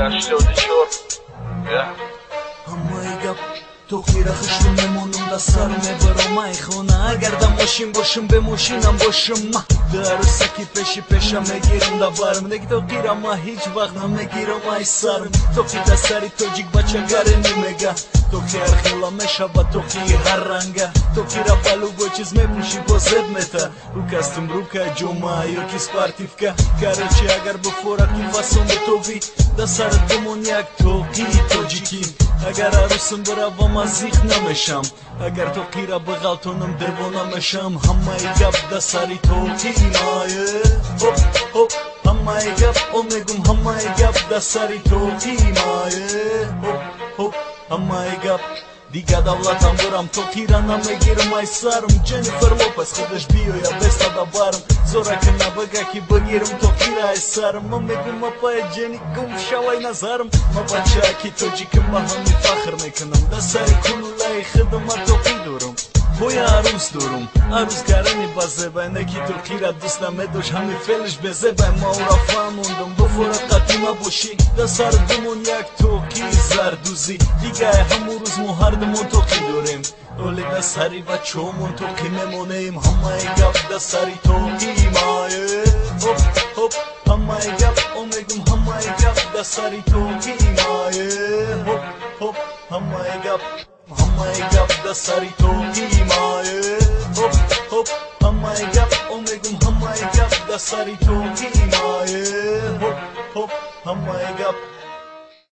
84. Ҳамаи гап тоқира хушрӯ мемонам, да сар мебарам ай хона. Агар да мошин бошам, бе мошинам бошам, ма дарусаки пеши пеша мегирам да барм. Неки тоқира ма ҳеҷ вақт намегирам ай сарм. Тоқи да сари тоҷик бачагаре немега. Тоқи ҳархела мешава, тоқи ҳар ранга. Тоқира ба любой чиз мепӯшӣ, бо зеб мета. Рӯ костюм, рука ҷома ёки спортивка. Короче, агар бифорад ки фасон битовӣ, да сарат бимон як тоқии тоҷикӣ. Агар арӯсам биравам, аз зих намешам. Агар тоқира биғалтонам, девона мешам. Ҳамаи гап да сари тоқии мае. Ҳоп, ҳоп, ҳамаи гап, о мегум, ҳамаи гап да сари тоқии мае. Ҳоп, ҳоп, ҳамаи гап. Дига давлатам бурам, тоқира намегирам ай сарм. Дженнифер Лопес худаш биёя бестада барм. Зорака набага ки бигирам тоқира ай сарм. Ма мегум: апая Ҷенни, гум шавай назарм. Ма бачаки тоҷикам, ба ҳами фахр мекунам. Да сари кулулаи хидма тоқӣ дорам. Боя арӯс дорум, арӯс гарани базебай, не ки тоқира дӯст намедошт, ҳами фелиш безебай. Ма ӯра фаҳмондам: буфорад қадима бошӣ, да сар бимон як тоқии зардӯзӣ. Дигае ҳамун рӯз мо ҳардумон тоқӣ дорем, оле да сари бачаҳомон тоқӣ мемонем. Ҳамаи гап да сари тоқии мае. Ҳоп, ҳоп, ҳамаи гап, о мегум, ҳамаи гап да сари тоқии мае. Ҳоп, ҳоп, ҳамаи гап, ҳамаи гап да сари тоқии мае. Ҳоп, ҳоп, ҳамаи гап, о мегум, ҳамаи гап да сари тоқии.